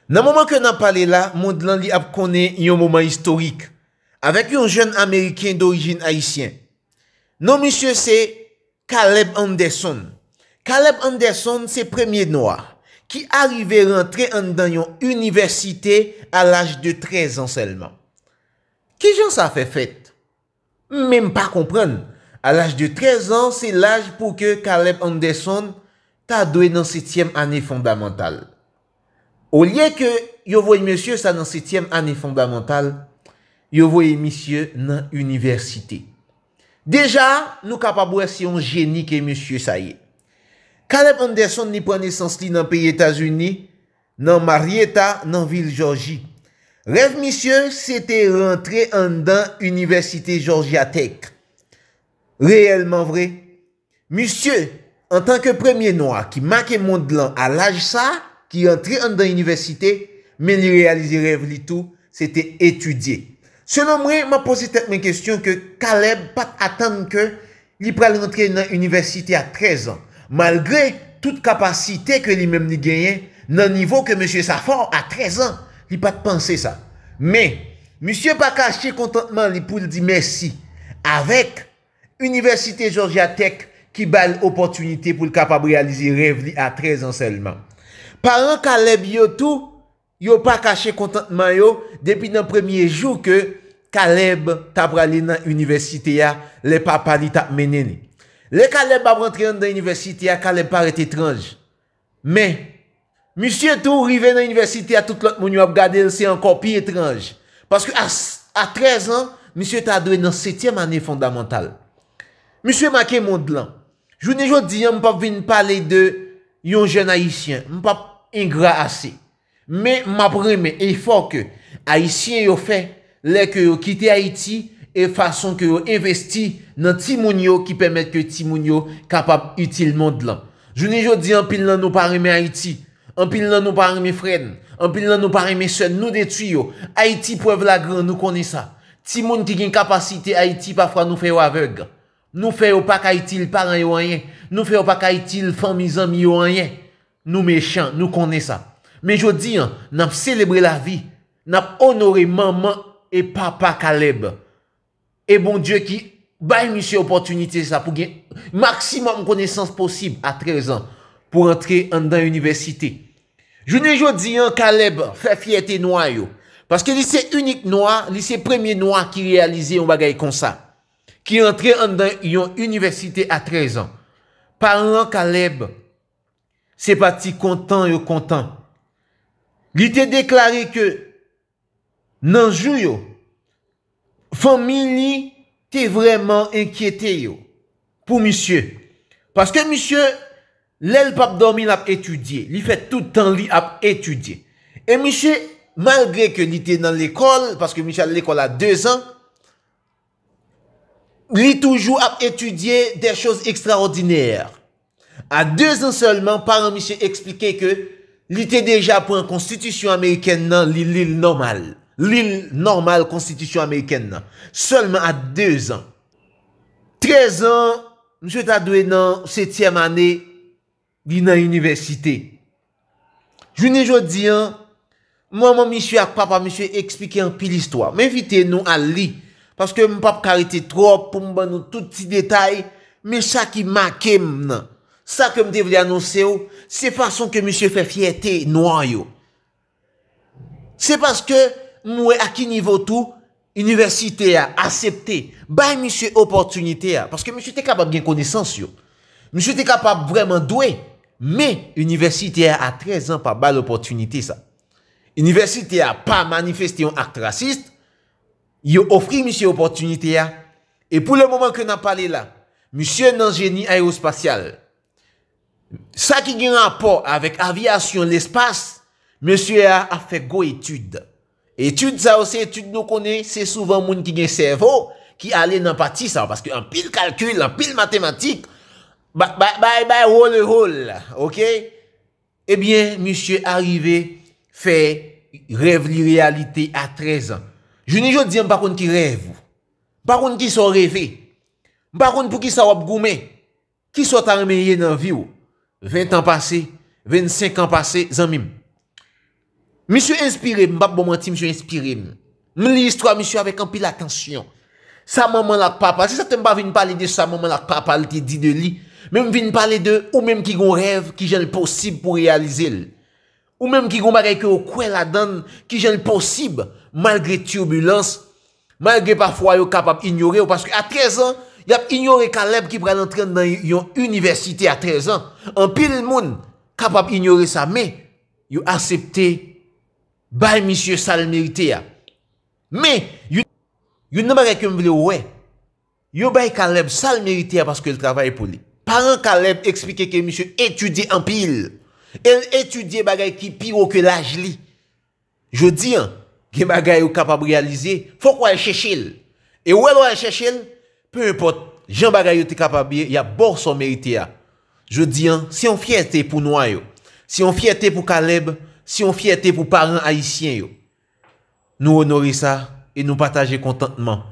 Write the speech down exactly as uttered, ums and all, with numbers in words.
Nan moman ke n ap pale la, mond lan li ap konnen yon moman istorik, avèk yon jèn Ameriken dorijin ayisyen. Non misye se Caleb Anderson. Caleb Anderson se premye nwa ki arive rantre anndan yon inivèsite a laj de trèz an sèlman. Kijan sa fè fèt? M menm pa konprann. A laj de trèz an, se laj pou ke Caleb Anderson ta dwe nan setyèm ane fondamantal. Olye ke yo voye mesye sa nan setyèm ane fondamantal, yo voye misye nan inivèsite. Deja, nou kapab wè se yon jeni ke mesye sa ye. Caleb Anderson li pran nesans li nan peyi Etazini, nan Marietta, nan vil Jòji. Rèv misye se te rantre anndan Inivèsite Georgia Tech. Reyèlman vre, misye, antanke premye nwa ki make mond lan a laj sa, ki rantre anndan inivèsite, men li reyalize rèv li tou, se te etidye. Selon mwen, m ap poze tèt mwen kesyon ke Caleb pa t atann ke li pral rantre nan inivèsite a trèz an. Malgre tout kapasite ke li menm li genyen, nan nivo ke mesye sa fò a trèz an, li pa t panse sa. Men, misye pa kache kontantman li pou l di mèsi avèk Inivèsite Georgia Tech ki ba l opòtinite pou l kapab reyalize rèv li a trèz an sèlman. Paran Caleb yo tou, yo pa kache kontantman yo depi nan premye jou ke Caleb ta prale nan inivèsite a, lè papa li t ap mennen li. Lè Caleb ap rantre anndan inivèsite a, Caleb parèt etranj. Men, misye tou rive nan inivèsite a, tout lòt moun yo ap gade l, se ankò pi etranj. Paske a, a trèz an, misye ta dwe nan setyèm ane fondamantal. Misye make mond lan. Jounen jodi an, m p ap vin pale de yon jèn ayisyen. M p ap engra ase. Men m ap renmen efò ke Ayisyen yo fè lè ke yo kite Ayiti e fason ke yo envesti nan timoun yo ki pèmèt ke timoun yo kapab itil mond lan. Jounen jodi, anpil nan nou pa renmen Ayiti. Anpil nan nou pa renmen frè n. Anpil nan nou pa renmen sè n. Nou detwi yo. Ayiti, prèv la gran, nou konnen sa. Timoun ki gen kapasite Ayiti, pafwa nou fè yo avèg. Nou fè yo pa ka itil paran yo anyen. Nou fè yo pa ka itil fanmi, zanmi yo anyen. Nou mechan, nou konnen sa. Men jodi an, n ap selebre lavi, n ap onore manman e papa Caleb. E Bondye ki bay misye opòtinite sa pou gen maksimòm konesans posib a trèz an pou rantre anndan inivèsite. Jounen jodi an, Caleb fè fyète nwa yo. Paske li se inik nwa, li se premye nwa ki reyalize yon bagay konsa, ki rantre anndan yon inivèsite a trèz an. Paran Caleb, se pa ti kontan yo kontan. Li te deklare ke nan jou yo, fanmi li te vrèman enkyete yo pou misye. Paske misye, lè l p ap dòmi, l ap etidye. Li fè tout tan li ap etidye. E misye, malgre ke li te nan lekòl, paske misye al lekòl a dezan, li toujou ap etidye des choses extraordinaires. A dezan sèlman, paran misye eksplike ke li te deja pran konstitisyon amerikèn nan, li li l nòmal. Li l nòmal konstitisyon amerikèn nan. Sèlman a dezan. Trèz an, misye ta dwe nan setyèm ane, li nan inivèsite. Jounen jodi an, manman misye ak papa misye eksplike anpil istwa. M envite nou al li, paske m p ap ka rete twòp pou m ban nou tout ti detay, men sa ki make m nan, sa ke m te vle anonse w, se fason ke misye fè fyète nwa yo. Se paske m wè a ki nivo tou inivèsite a asepte bay misye opòtinite a, paske misye te kapab gen konesans yo. Misye te kapab vrèman dwe, men inivèsite a, a trèz an, pa ba l opòtinite sa. Inivèsite a pa manifeste yon akt rasis, yo ofri misye opòtinite a, e pou le moman ke n ap pale la, misye nan jeni ayewospasyal. Sa ki gen rapò avèk aviyasyon, lespas, mesye a ap fè gwo etid. Etid sa yo, se etid nou konnen, se souvan moun ki gen sèvo ki ale nan pati sa yo, paske anpil kalkil, anpil matematik, ba- ba- bay bay wole wole, oke? Ebyen, misye arive fè rèv li reyalite a trèz an. Jounen jodi an, m pa konn ki rèv ou. M pa konn kisa w reve. M pa konn poukisa w ap goumen. Kisa w ta renmen ye nan vi w? Ven tan pase, vennsenk an pase, zanmi m. Misye enspire m, m p ap ba w manti, misye enspire m. M li istwa misye avèk anpil atansyon. Sa manman l ak papa l, se sa k fè m pa vin pale de sa manman l ak papa l te di de li, men m vin pale de ou menm ki gon rèv, kijan l posib pou reyalize l. Ou menm ki gon bagay ke w kwè ladan l, kijan l posib, malgre tibilans, malgre pafwa yo kapab inyore w, paske a trèz an, y ap inyore Caleb ki pral antre anndan yon inivèsite a trèz an. Anpil moun kapab inyore sa, men yo aksepte bay misye sa l merite a. Men, youn, youn nan bagay ke m vle w wè, yo bay Caleb sa l merite a paske l travay pou li. Paran Caleb eksplike ke misye etidye anpil. E l etidye bagay ki pi wo ke laj li. Jodi an, gen bagay ou kapab reyalize, fòk w al chèche l. E w wè lè w al chèche l, pe enpòt jan bagay yo te kapab ye, y ap ba w sa w merite a. Jodi an, se yon fyète pou nwa yo. Se yon fyète pou Caleb, se yon fyète pou paran ayisyen yo. Nou onore sa e nou pataje kontantman